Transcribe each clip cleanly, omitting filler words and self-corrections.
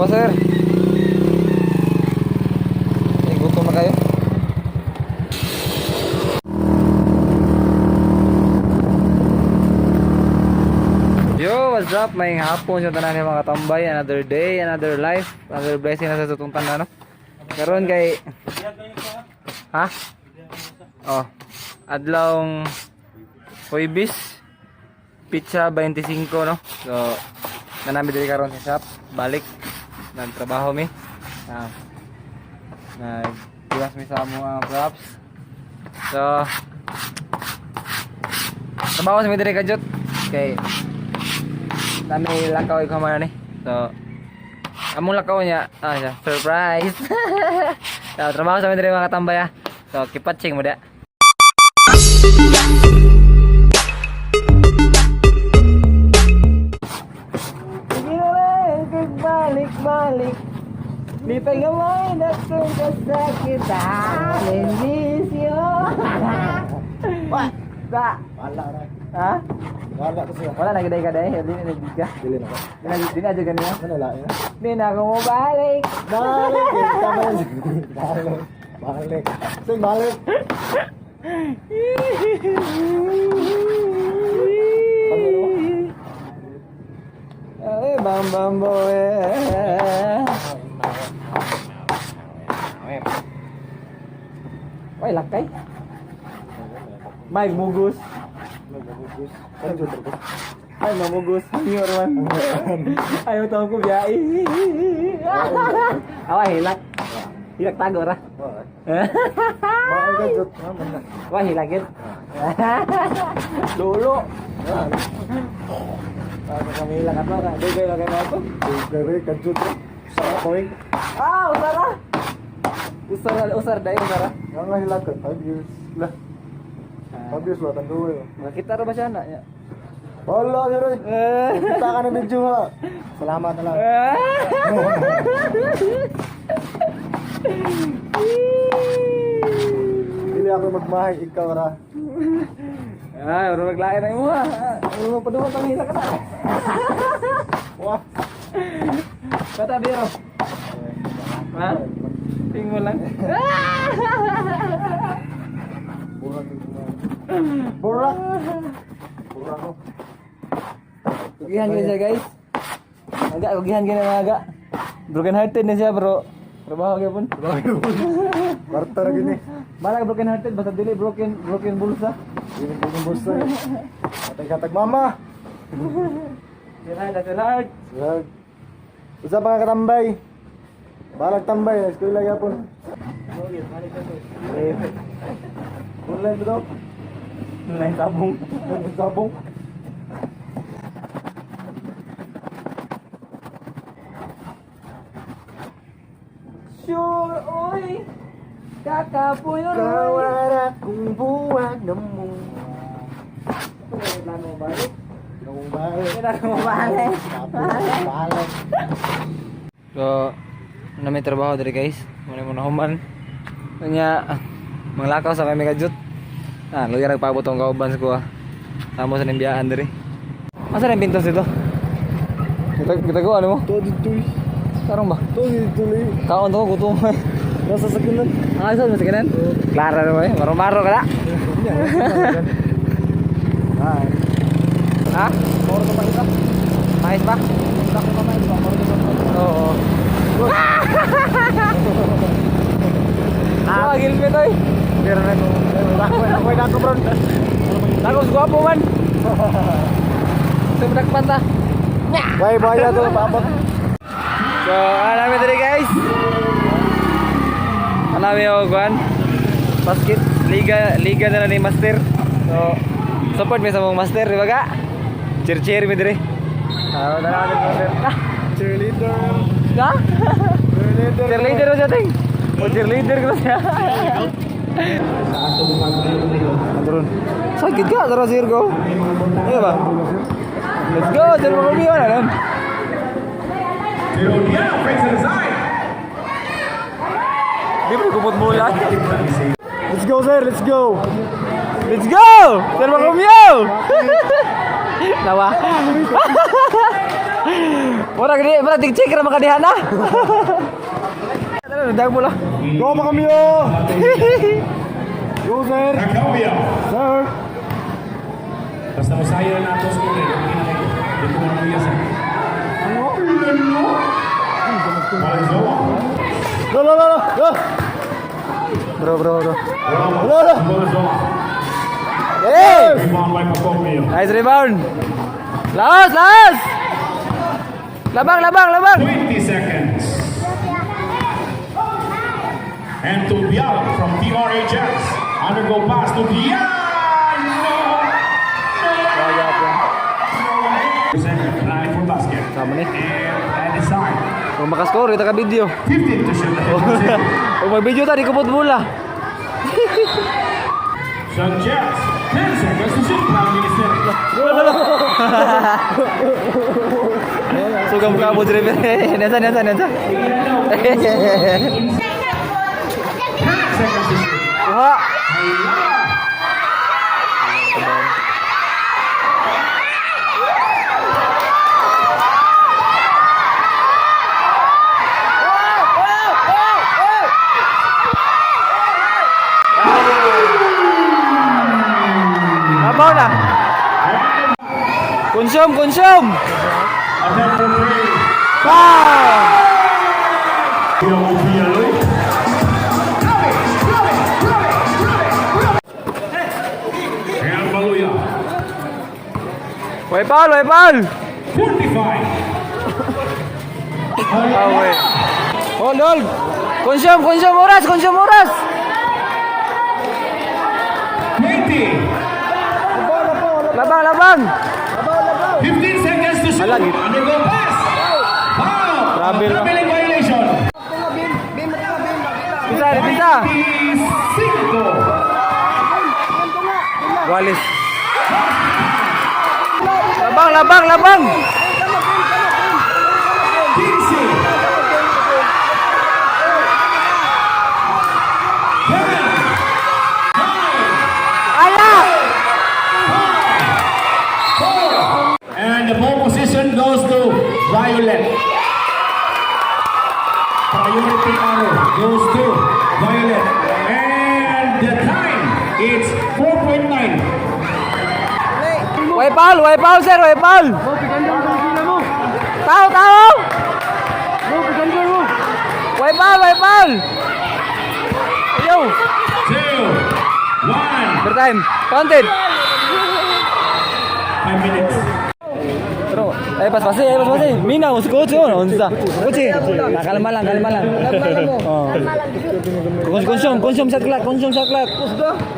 Mo sir. Eh, gutom na kayo? Yo, what's up? May hapon sa tanan mga tambay. Another day, another life, another blessing na sa tutong tanan, no? Karon kay. Ha? Oh. Adlawng Huwebes, Pizza 25, no? So, nanami diri karon sa shop. Balik. Nagtrabaho mi. Ah. Nag mi sa among props. So, trabaho sa mi diri kajut. Kay nami lakaw ikaw man ni. So, among lakaw niya, ah, siya, surprise. So, trabaho sa mi diri, mga katambay, ah. So, keep watching mo da. Sige na lang, balik balik. Di pa gamay na kung kasakitan. Miss you. Wa. Ba? Wala ra. Ha? Wala ko siya. Wala na giday ka day, di na nagbiga. Dili na ko. Di na di na ganyan. Ano lain? Di na ako mo balik. Balik. Balik. Balik. Sing balik. Ay, bam bam boy. Ay, lakay. Mike mugus. Ay, mamugus. Hangyor man. Ayaw tawag ko biyai. Awa, hilak. Hilak tago ra. Maol ka jud. Wah, hilak yun. Lolo. Ako kami hilak ato. Dugay lang kayo ako. Dugay ka jud. Sa koing. Ah, usara. Usara, usar dahil usara. Yang lah hilak ka 5 years. Lah. 5 years lah tanduay. Makita ra ba siya na? Wala sir. Kita ka na video ha. Salamat na lang. Dili ako magmahay, ikaw ra. Ay, uro maglain na imo ha. Uro paduman tang hilak ka na. Wah. Kata biro. Ha? Ting mo lang. Burak. Burak. Burak ko. Kugihan gina siya, guys. Aga, kugihan gina mga aga. Broken hearted na siya, bro. Trabaho gyapon. Kwarta ra gini. Balag broken hearted basta dili broken broken bulsa. Dili broken bulsa. Katag-katag mama. Sila na sila. Slag. Usa pa ka katambay. Balag tambay, eskwela gyapon. Eh. Online ba daw? Online sabong. Online sabong. Sure, oy. Kakapuyo. Kawara kung buwag na mo. Plano balik. Kung balik. Plano balik. Balik. So, na may trabaho diri, guys. Muna mo na human. Kanya, manglakaw sa kami kajut. Ah, lugar nagpaabot ang kauban sa kuha. Tamo sa nimbiyahan diri. Asa na yung pintos dito? Kita kita ko ano mo? To dito. Karong ba? To dito. Kaon to gutom. Nasa sakinan. Ah, sa masakinan? Klaro na ba eh? Maro-maro ka na. Hi. Ha? Moro ka pa isa. Mais ba? Ako pa mais ba? Moro ka pa. Oo. Ah, gilid mo ito eh. Pero na ko. Ako ako ako bro. Tapos gwapo man. Sumdakpan ta. Bye bye to paabot. So, alam diri, guys. Alam mo kuan. Basket liga liga na ni master. So, support mi sa mong master, di ba ga? Cheer cheer mi diri. Ah, dala natin master. Ah, Cheerleader. ha? Cheerleader. Cheerleader ba siya ting? O cheerleader ko siya. Turun. Sakit ka, tara sir go. Iya ba? Let's go, sir mo kami wala nun. Di ba kumot mula? Let's go sir, let's go. Let's go! Sir Macomio! Nawa. Murag di, murag tig-check ra makadiha na. Ano, dag mo lang. Go pa kami oh! Go, sir! Pacopio. Sir! Basta usayo na nato sa uli. Hindi ko manuya sa. Valzoa. Go, go, go, go! Bro, bro, bro. Go, go! Valzoa. Hey! Rebound by Pacopio. Nice rebound. Laos, laos. Labang, labang, labang. 20 seconds. And to Bial from TRHS. Undergo pass to Bial. No. No. Line for basket. Sama ni. And at the side. Kung makascore, ita ka video. 15 to shoot. Kung mag-video ta, di ko bola. Sanchez. 10 seconds to shoot. Prime Minister. Sugam ka mo driver. Nasa, nasa, nasa. 10 seconds to shoot. Kuha. Labaw na. Consume, consume. Attempt for three. Bam! And Maluya. Way foul, way foul. 45. Ah, wait. Hold, hold. Consume, consume oras, consume oras. 20. Labang, labang. 15 seconds to shoot. Ala, git- Undergo pass. Foul. Grabe lang. Traveling violation. Pisa, pisa. 25. Walis. Labang, labang, labang. 15. 10. Ala! And the ball position goes to Violet. Priority arrow goes to Violet. And the time is 4.9. Way foul, way foul, sir, way foul. Tao, tao. Way foul, way foul. Yo, 2, 1. Third time. Counted. 5 minutes. Pero, ay pas pasi, ay pas pasi. Mina, mo si coach oh, unsa. Coach, nah, kalma lang, kalma lang. Oh. Consume, consume shot clock, consume shot clock.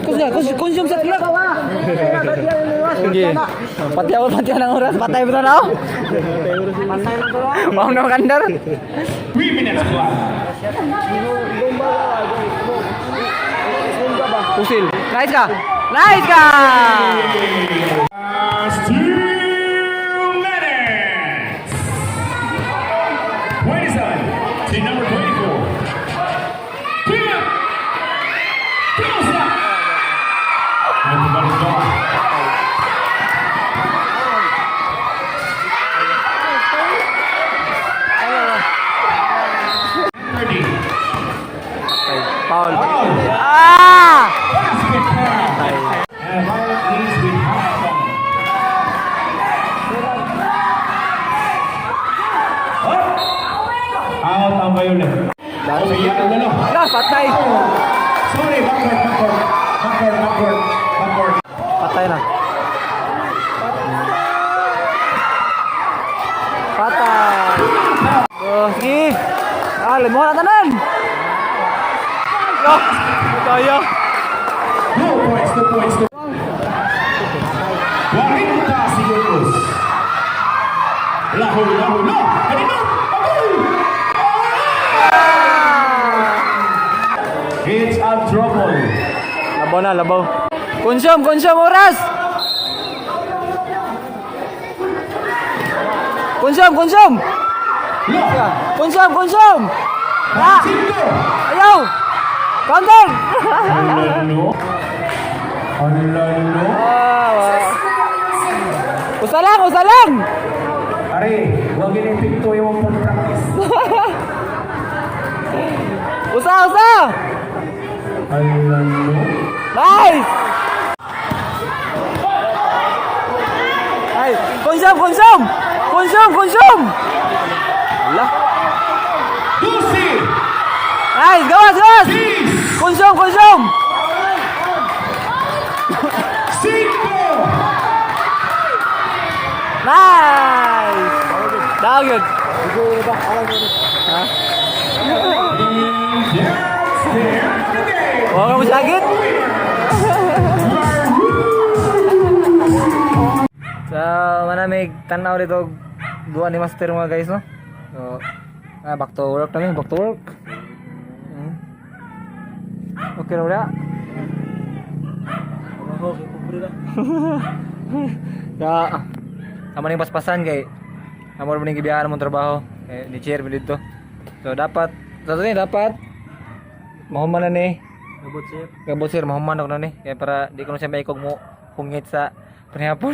Consume, consume shot clock. Sige. Pati ako, pati ng oras, patay ba na ako? Mau na kandar. 3 minutes left. Pusil. Nice ka. Nice ka. Last 2 minutes. 27 to number 24. Two. Close up. Everybody's gone. 30. Foul. Foul. Ah! Basket count. And Violet leads with half on. Up. Out ang Violet. Okay, yan ang ano. Lah, patay. Sorry, backward, backward. Backward, backward, backward. Patay na. Patay. Oh, sige. Ah, limuha na tanan. Oh, kaya. 2 points, 2 points, two. 40 segundos. Laho, laho, no. Kanino? Agol! It's a trouble. Labaw na, labaw. Consume, consume oras. Consume, consume. Lo. Consume, consume. Ah, Cinco. ayaw. Counter. Alalo. Alalo. Ah, usa lang, usa lang. Are. Huwag epekto yung pag-practice. Usa, usa! Alam mo? Nice! Ay, consume, consume! Consume, consume! Ala. Dusi! Nice, gawas, gawas! Peace! Consume, consume! Cinco! Nice! Dawag yun. Ha? And that's the end of the game! Huwag ka masakit. So, manamig tanaw dito duwa ni Master, mga guys, no. So, back to work namin, back to work. Okay na wala. Kaya, amo ning paspasan kay amo ning gibiyahan mong trabaho kay ni chair mi dito. So dapat sa ni dapat mahuman na ni. Abot sir. Gabot sir, mahuman na ko na ni. Kaya para di ko na siya maikog mo hungit sa panihapon.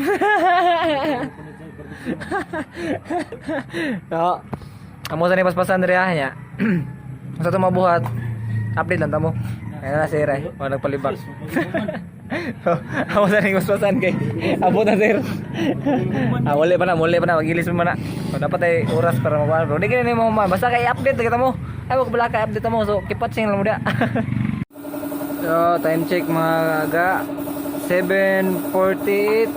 So, amo sa ni paspasan diri ah nya. Sa to mabuhat, update lang tamo. Kaya na sir ay, wala nagpalibak. Amo sa ni paspasan kay abot na sir. Wala pa na, wala pa na, magilis pa na. So, dapat ay oras para makuha. Bro, di ganyan mo man. Basta kay update kita mo. Ay, wag bala kay update mo. So, keep watching lang mo da. So, time check, mga aga. 7:48.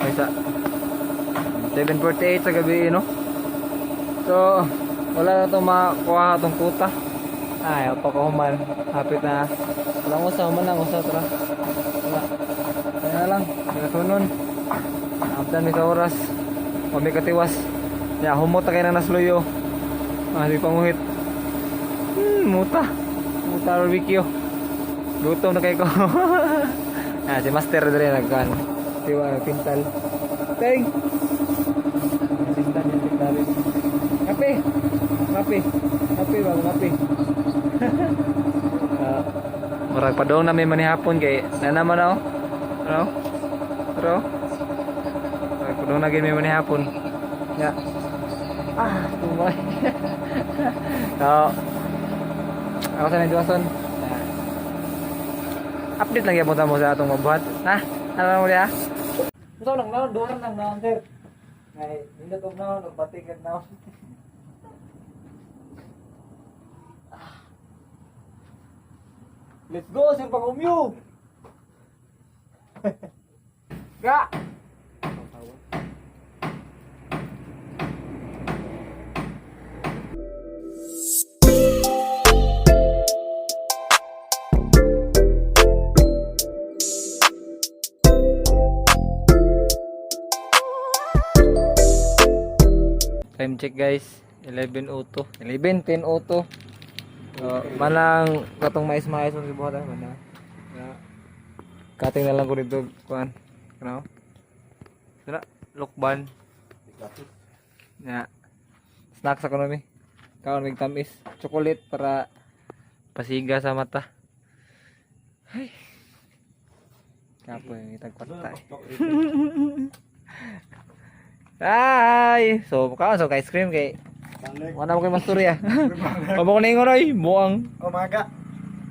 Ay, sa 7:48 sa gabi, no? So, wala na itong makuha itong kuta. Ay, pagkahuman. Hapit na. Wala mo sa human lang. Usa, tara. Wala. Kaya na lang. Kaya. Abdan mi sa oras. Kami katiwas. Ya, humot na kayo na nasluyo. Ah, di panguhit. Muta. Muta barbecue. Gutom na kayo ko. Ah, si Master dre nagkan. Tiwa pintal. Teng. Assistant yung secretary. Kape. Kape. Kape bago kape. Ah, murag padong na may manihapon kay na naman ako. Ano? Pero murag padong na gyud may manihapon. Ya. Ah, tumay. So, ako sa Mendoza. Update lang yapon mo sa atong mabuhat. Ha? Ano mo diha? Usaw lang naon, duha lang naon, sir. Ay, nindot og naon, og batik og naon. Let's go, sir pang-umyo. Ga. Time check, guys, 11:02. 11:10:02. So, manang katong mais-mais mong gibuhat ah, manang. Ya. Kating na lang ko dito kuan. Ano? Sira, lukban. Ya. Snacks ako nami. Kaon mig tamis, chocolate para pasiga sa mata. Ay. Kapoy itag kwarta eh. Ay! So, kaon so ice cream kay wala mo kay masturya. Pabako na ingon oy, buang. Oh, maga.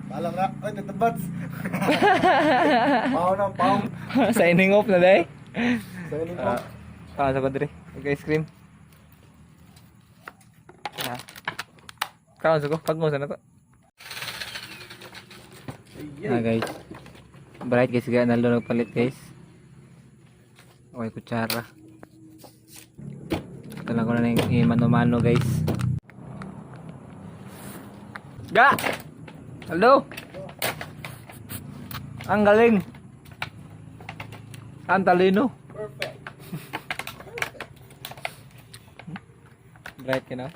Balang na. Oy, tatabats. Pao na, pao. Signing off na day. Signing off. Ah, sa kodre. Mag ice cream. Ah. Kaon sa ko, pagmo sa na to. Ah, guys. Bright guys, ga nalo nagpalit, guys. Okay, kutsara. Ito lang ko na yung mano-mano, guys. Ga! Hello! Ang galing! Ang talino! Perfect. Bright ka na?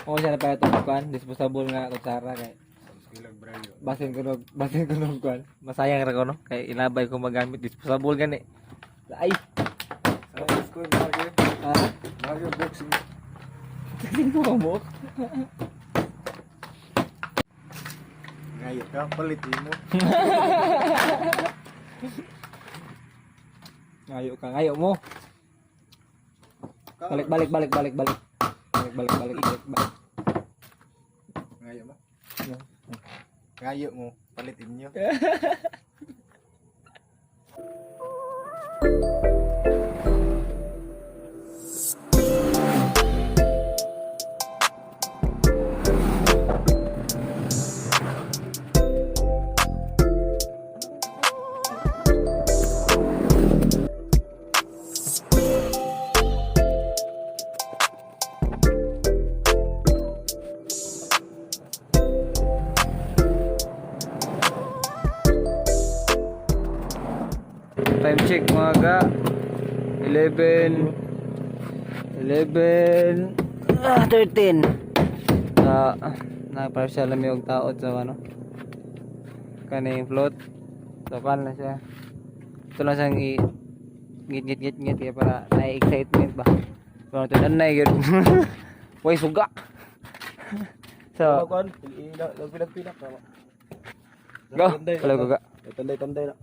Oo, siya na pala itong kuan, disposable nga kutsara kay. Basin ko nog kuan. Masayang ra ko no kay ilabay ko magamit disposable gani. Ay, Sa school, Mario. ha? Mario boxing. Tingin ko ang buhok. Ngayo ka, palit mo. Ngayo ka, ngayo mo. Ka Balik, balik, balik, balik, balik. Balik, balik, balik, balik, balik. Ngayo mo. Ngayo mo. Palit inyo. Time check, mga ga. 11 11 13. Nagparap siya lami og taod sa ano. Kaning float. So kan na siya. Ito lang siyang i ngit ngit ngit ngit kaya para na excitement ba. Pero ito na gyud. Way suga. So, Kuan, pilag-pilag tama. Go. Wala ko ga. Tanday-tanday na.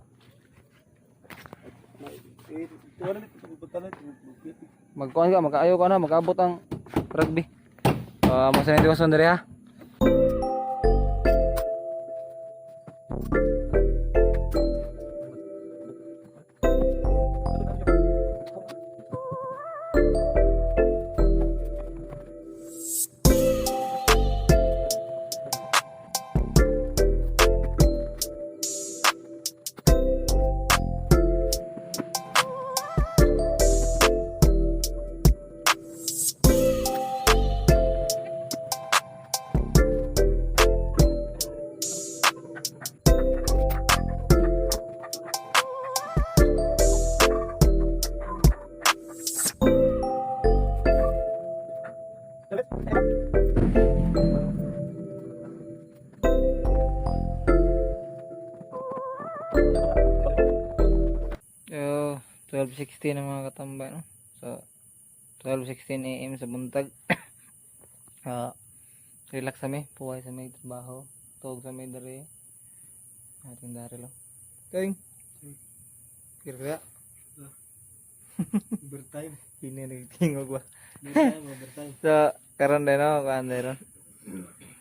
Magkuan ka, magkaayo ka na, magkaabot ang rugby. Ah, mo sa ko sundari ha. Yo, 12:16 ang mga katambay, no? So, 12:16 AM sa buntag. Relax kami, puway sa may trabaho, tuog sa may dere. Ating dare lang. Keng. Kira kaya. Overtime. Hindi nagtingog ba? Overtime, overtime. So, karon din no, kuan din ron.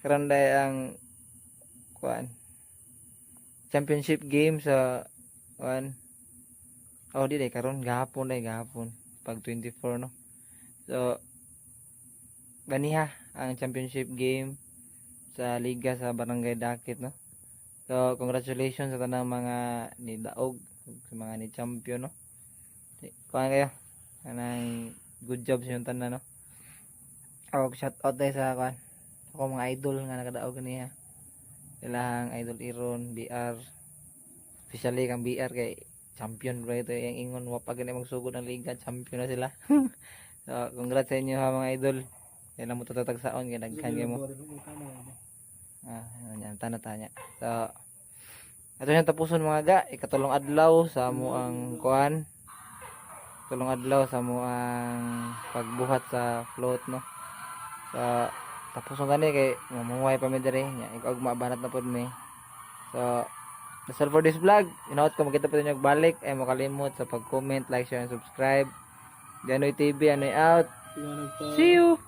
Karon day ang kuan championship game sa kuan. Oh, di day karon gahapon day gahapon pag 24, no. So, ganiha ang championship game sa liga sa Barangay Dakit, no. So, congratulations sa tanang mga ni daog, sa mga ni champion, no. Kuan kayo. Kanang good job sa inyong tanan, no. Og shout out tayo sa kuan. Ako mga idol nga nakadaog niya. Ilang idol Iron, BR. Officially kang BR kay champion bro ito yung ingon wa pa gani magsugod ang liga, champion na sila. So, congrats sa inyo ha, mga idol. Kailan mo tatatagsaon kay daghan kay mo. Ah, ano yan, tana tanya. So, ato siyang tapuson, mga ga, ikatulong adlaw sa mo ang kuan. Tulong adlaw sa mo ang pagbuhat sa float, no. So, tapuson gani kay mamuhay pa mi diri nya ikaw mabanat na pud mi. So, that's all for this vlog. Inaot ko makita pa ninyo balik ay makalimot sa pag-comment, like, share, and subscribe. Janoy TV, Anoy out. See you.